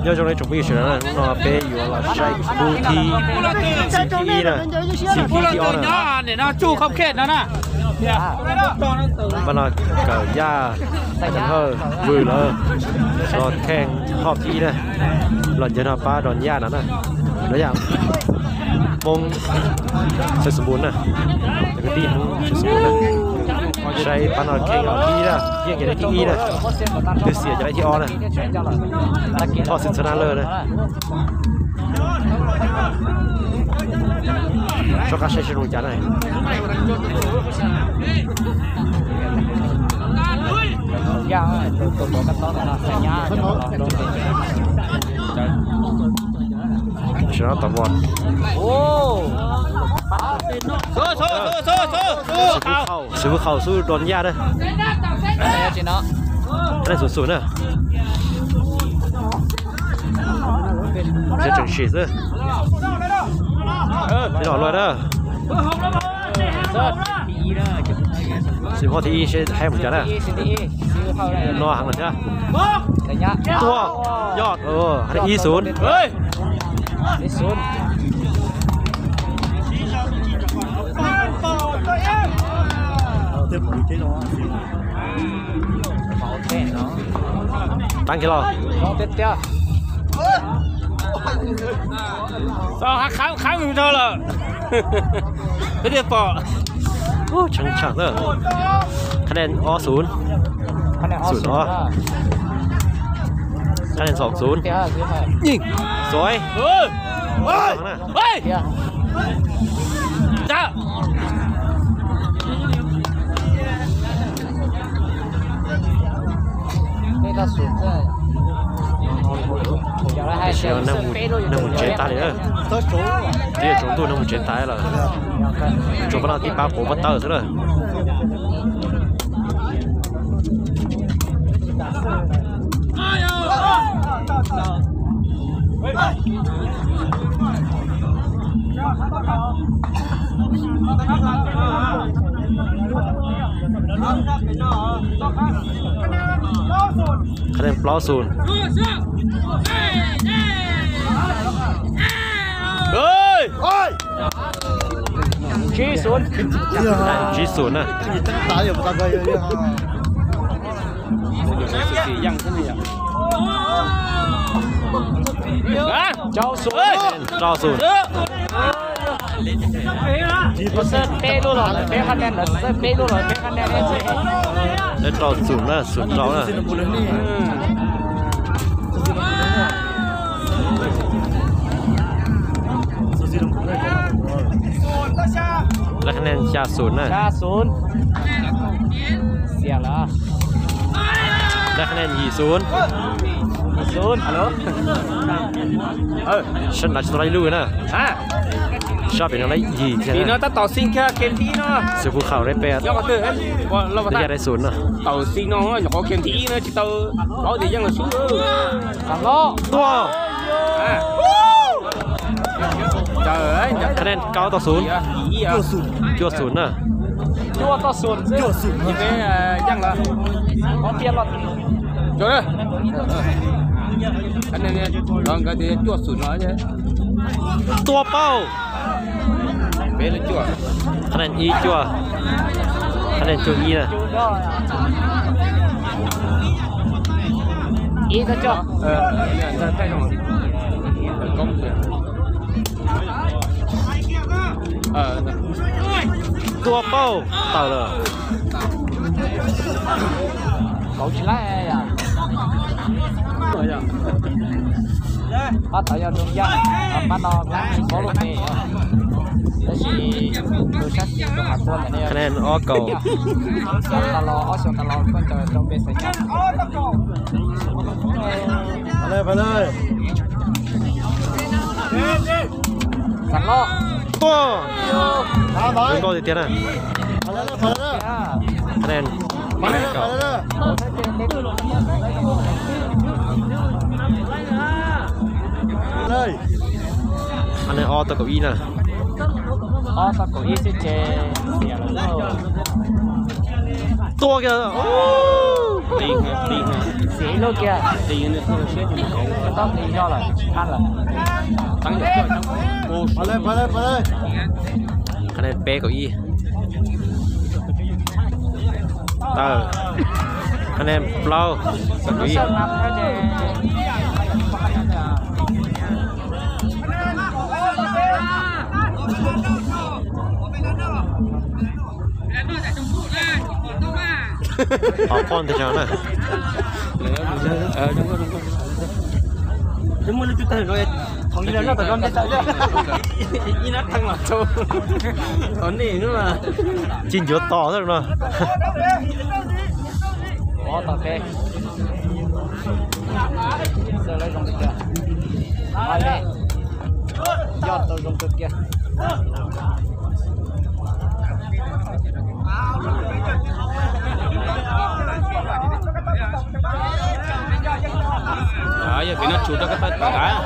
Nyob zoo ib tsoom phooj ywg sawv daws na, hnub no peb yuav los saib kuv thib, thib ib na, thib thib ob na. Npaj no Kawm Yaj, Hawj Vwm lawv los kheej hom thib ib na, los ncawg no pab Doos Yaj no na, Doos Yaj Hmoob Xaiv Xus Npus na, kwv tij Hmoob Xaiv Xus Npus na. Saib pab no kheej hom thib ib na, yeej cov thib ib na, twb xiam cov thib ob na. Thoj xwm txhua nab lawj na. Rov qab saib seb zoo cas na. Sawv daws tau mos. Xwm Fwj Khaus, Xwm Fwj Khaus xub Doos Yaj na. Qhab nteg xum xum na. Tseem sim xwb. Tsis los luaj na. Sim hom thib ib seb haib mus cas na. No heev lawm thiab. Tuaj, yog, ib xum. Teeb kiag los. Tau hav khab khab mus rau lawm. Peb thiaj pom. Tshee tshaj na. Qhab nteg ob xum. Xum ob. Qhab nteg xom xum. Yeej. Sawv. Neeg mus tsev tag li. Twb yuav tsaus ntuj neeg mus tsev tag lawm. Tsuas pab no tib pab quav pob tawj xwb lawm. Qhab nteg plaub xum. Tsib xum. Tsib xum na. Rau xum. Rau xum. Lawv xwb peb lub los lawv peb qhab nteg, lawv xwb peb lub los lawv peb qhab nteg. Lawv rau xum na, xum rau na. Lawv qhab nteg xya xum na. Xya xum. Xiam lawm. Lawv qhab nteg yim xum. Yim xum. Sab nrad tsis tau lawv ib lub na. Sab pem no lawv yim thiab. Xwm Fwj Khaus lawv peb. Lawv yaj lawv xum na. Tuaj. Qhab nteg kaum tau xum. Cuaj xum na. Tua pauj. Qhab nteg ib cuaj. Qhab nteg cuaj ib na. Tua pauj tawm lawm. Pab tod yog Doos Yaj, pab no tsis paub lub npe, tab sis tus sab xis tus hav tuaj ntawm ne. Qhab nteg ob kaum. Xyoo tas los, ob xyoo tas los koj ncaws rau npe Xeem Nyab. Xeem Loj. Tuaj. Zoo nkauj tiag tiag na. Qhab nteg kaum. Qhab nteg ob tau kaum ib na. Ob tau kaum ib xwb ces xiam lawm lauj. Tua kiag. Ti, ti. Xiv ib lub kiag. Tau tis zog lawm, qab lawm. Qhab nees peb kaum ib. Tawm. Qhab nees plaub kaum ib. Pov pob nteg zog na. Ci ncuav tos xwb no. Yog pem no tshum rau koj tawm ntawd.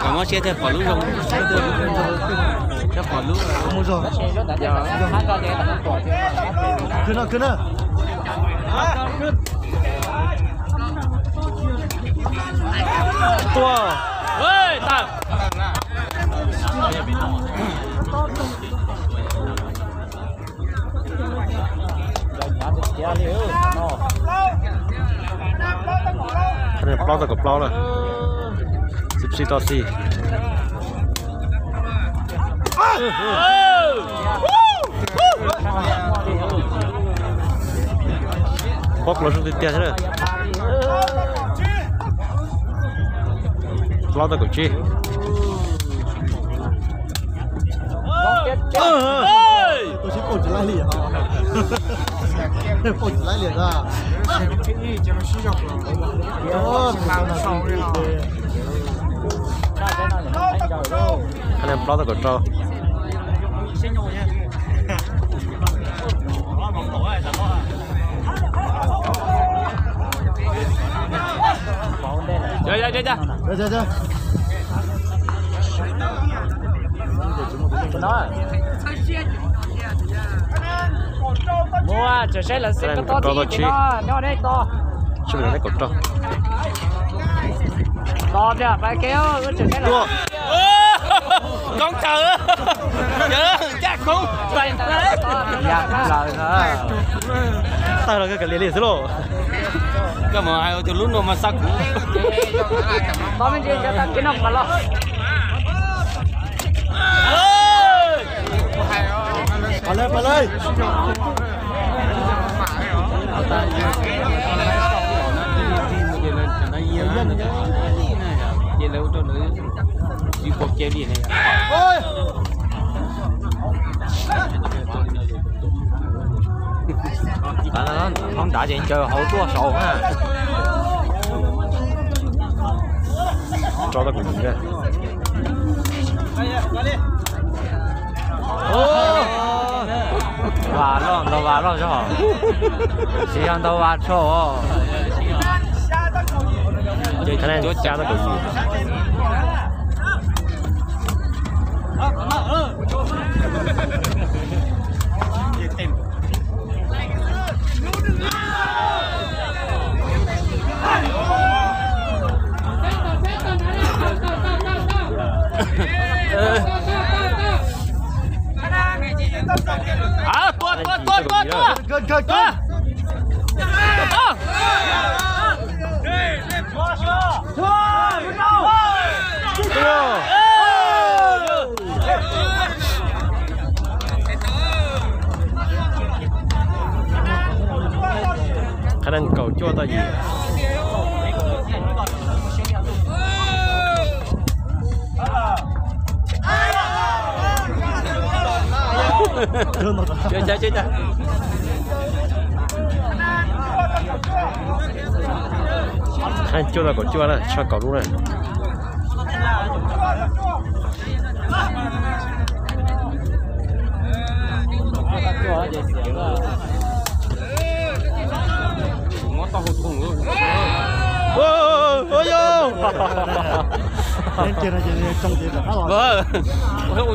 Kom mob siab thiaj pom lub zoo, thiaj pom lub zoo. Khwv no, khwv no. Tua. Plaub tau kaum plaub na. Sib sib toj xij. Pob los zoo tiag tiag thiab. Plaub tau kaum tsib. Qhab nees plaub tau kaum rau. Muab tseem saib lawv xeeb koj tau tis no nyob nej to. Tos tiag pais ke tseem saib lawv. Koob tawg, caj koob. Tawg los kawg kav liam li xwb lauj. Koj mus hais ua tus lub no mas xa kuv. Tos me ntsis cov tag kis no kom los. Hoob nrad ces ncaws hauv tuaj saud na. Rau tau kuv tus. Vas loj ntau vas loj zog. Tsis yog ntau vas tso. Ces xya tau kaum yim. Tua, tua, tua, tua, tua. Qhab nees kaum cuaj tau yim. Qhab nees cuaj tau kaum cuaj na, tshaj kaum lub na. Ua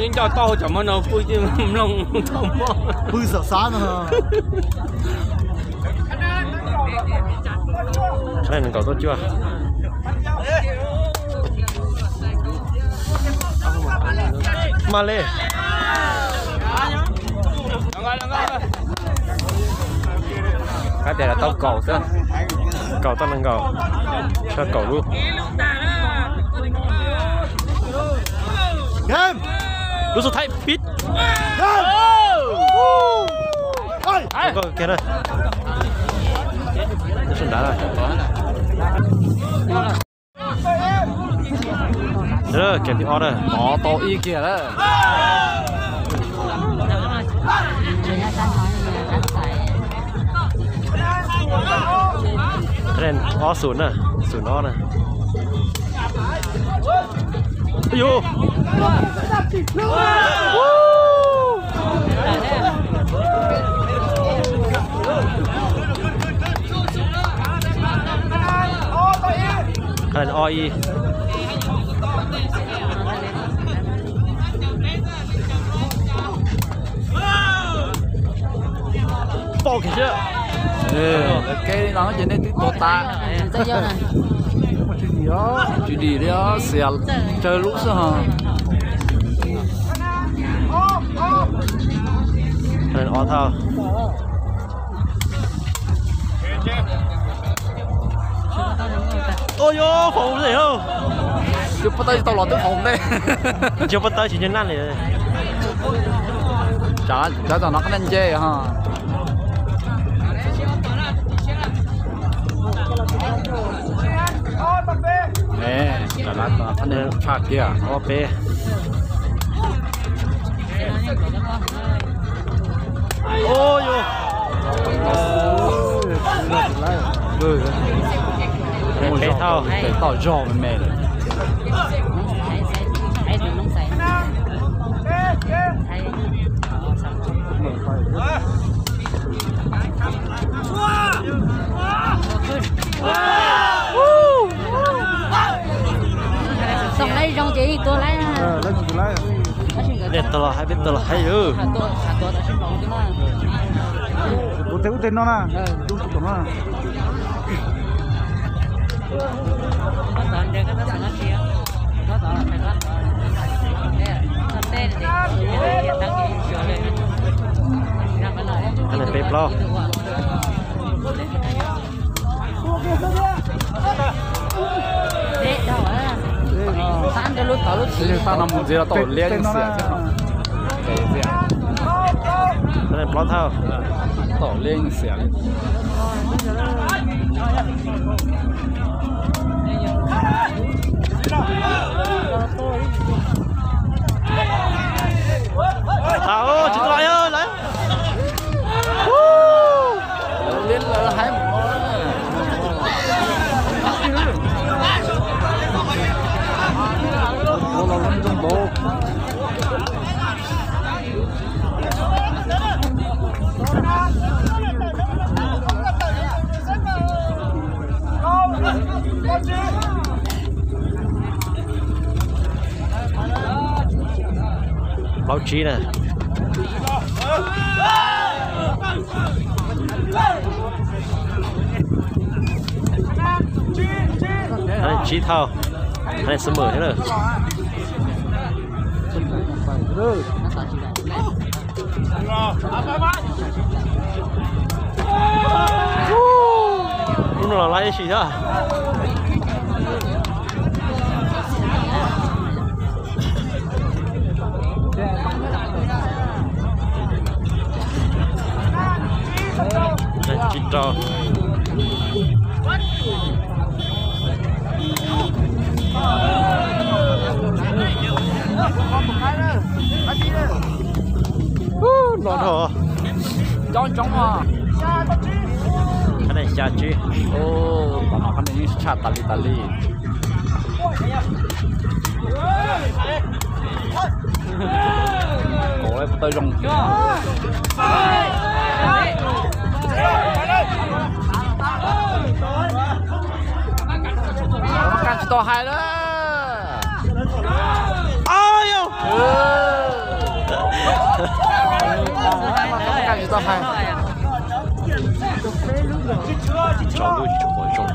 nco taub hau cov mov no pw tej mloog taub hau mov. Pw xav xav no. Nees nkaum tawm cuaj. Mas li. Qab tias tau kaum xwb, kaum tau nees nkaum, tau kaum lub. Lub xub thawj pib. Kiag na. Sawv daws. Kiag thib ob na. Tod tau ib kiag lawm. Ob xum na, xum no na. Yus. Ob ib. Pom kiag siab. Lawv kev li no ces nej twb tuag tas. Tsis dim li os, xiam tsawg lub xwb ho. Ob thawj. Ua yuav foom ntej. Tsis pub tawb tsis tau los twb foom ntej. Tsis pub tawb tsis nco naj li. Tsam no qab nce ho. Qab nce tshaj kiag ob peb. Peb thawj. Pem toj zog me me lawm. Tau laib zoo ces yeej tuag laib. Peb tuag los hais, peb tuag los hais. Tus tes ub tes no na, tus tus tom no. Peb plaub. Tab no mus ntxiv los tau liab xiam. Plaub thawj. Tau liab xiam. Tsis tau lawm. Plaub tsib na. Tsib thawj, xab mem thiab na. Lub no los laj ib sim thiab. Tsib rau. No dhau. Qhab no xya tsib. Tom no qhab no yeej tshaj tas li tas li. Kaum lawm, pov tawb zoo. Kaj tsis tau hais lawm. Kaj tsis tau hais. Tsaus ntuj tsis tshua pom zoo.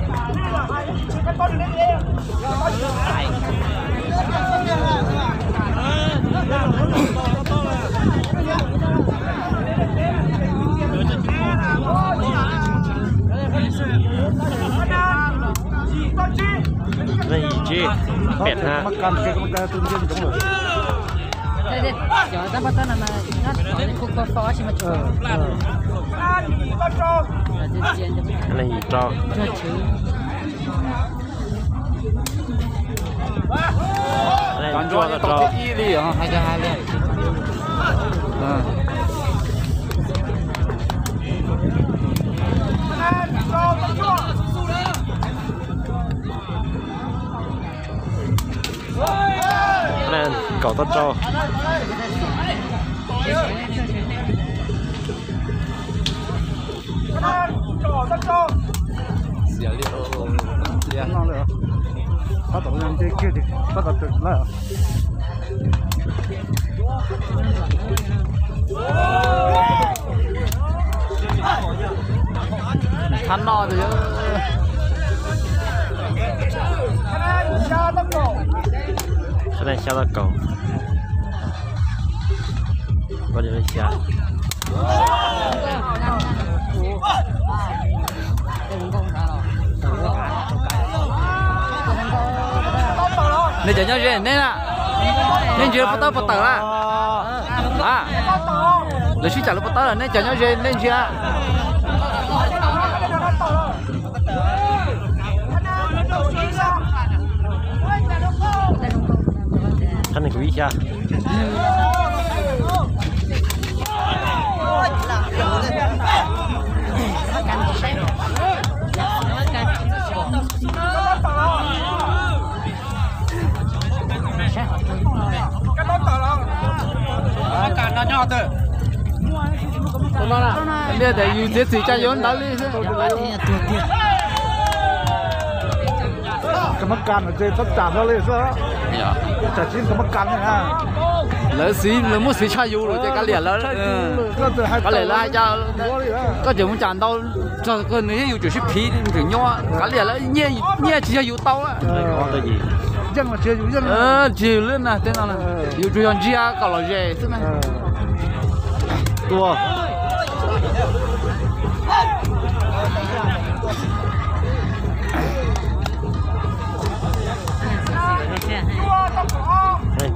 Leej yim tsib, pem na. Leej yim rau. Cov ntsuag tau rau. Kaum tau rau. Thab no. Sab naj xya tau kaum. Koj li xya. Nej cov nyob ze neb na, nej ntsia pov tawb pov tawm na. A, lawv sib tsam lub pov tawb lawm, nej cov nyob ze nej ntsia. Thab nees nkaum ib xya. Liaj tias yus txiav txim coj yuav ntawd li xwb. Kab mab kas no ces txhob tsam hlo li xwb. Tsam tsis kab mab kas li na. Lawv xiv, lawv muab xiv tshaj yus lawm ces kav liam lawv. Kav liam lawv hais cas, koj tseem mus tsam ntau, txog kawg nws yeej yus tseem sib phiv tseem nyuaj. Kav liam lawv, nyiaj tsis yog yus tau. Tsis yog yus lwm na, tej no yus tsuas yog ntsia kom lom zem xwb na. Tua.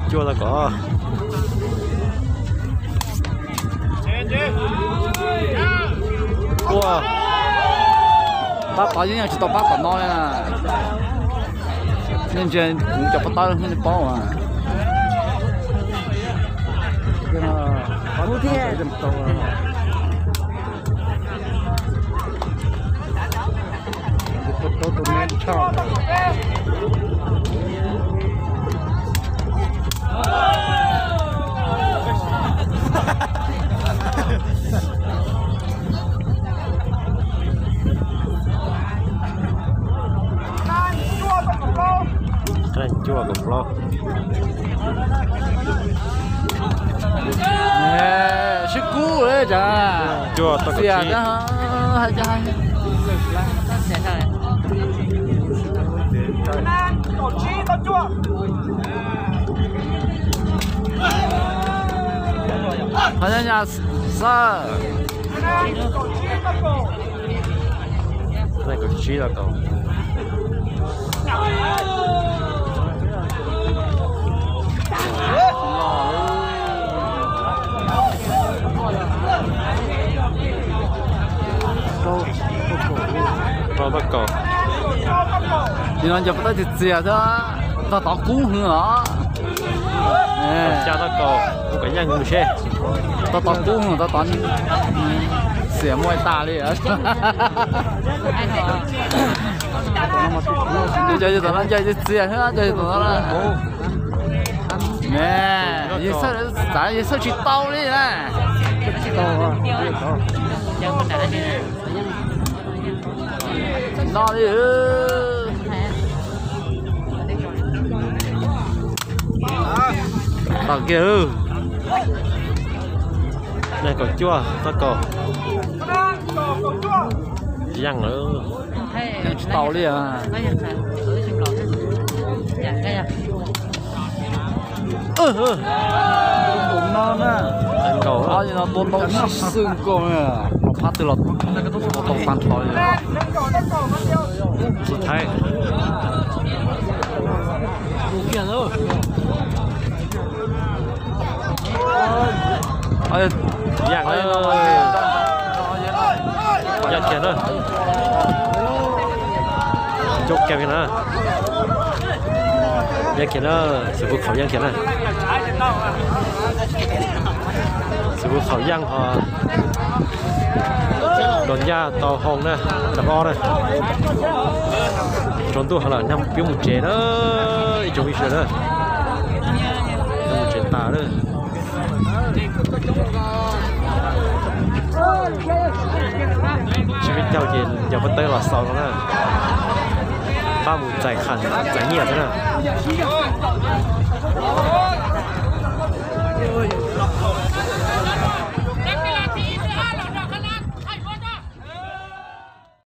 Cuaj tau kaum. Tua. Pab tod yeej yog tsis tau pab tom no li na. Nej ntsia kuv cov pov tawb nej paub. Cuaj kaum plaub. Sib kub li cas. Cuaj tau kaum tsib. Hos nyab nyab xawb. Kaum tsib tau kaum. Rau tau kaum. Nim no ncaws pov tawb txias txias xwb, tog tod kub hwv os. Xya tau kaum, kuv kom yeej mus seb. Tog tod kub hwv, tog tod xiam muaj tas li. Cov yawg tom no ncaws txias txias xwb, cov yawg tom no na. Yeej xawj, xav yeej xawj tsis tau li na. No li. Tau kiag. Nees kaum cuaj txoj kaum. Yeej lawm. Yeej tsis tau li. Nkaus no tua tau xwb nkaus, los phab twg los tua tau tag nrho li. Xus Thaib. Yeej, yeej kiag na. Coob kawg na. Yeej kiag na, Xus Pub Khaum yeej kiag na. Xus Pub Khaum yeej ho Nrog Ncaj tau hoo na, cov ob na. Tsaus ntuj heev lawm, peb mus tsev na, ib tsoom phooj ywg na. Peb mus tsev tas na. Tsis peb caug ces yog peb teb los xaus no na. Pab mus txais kham txais nyiaj xwb na.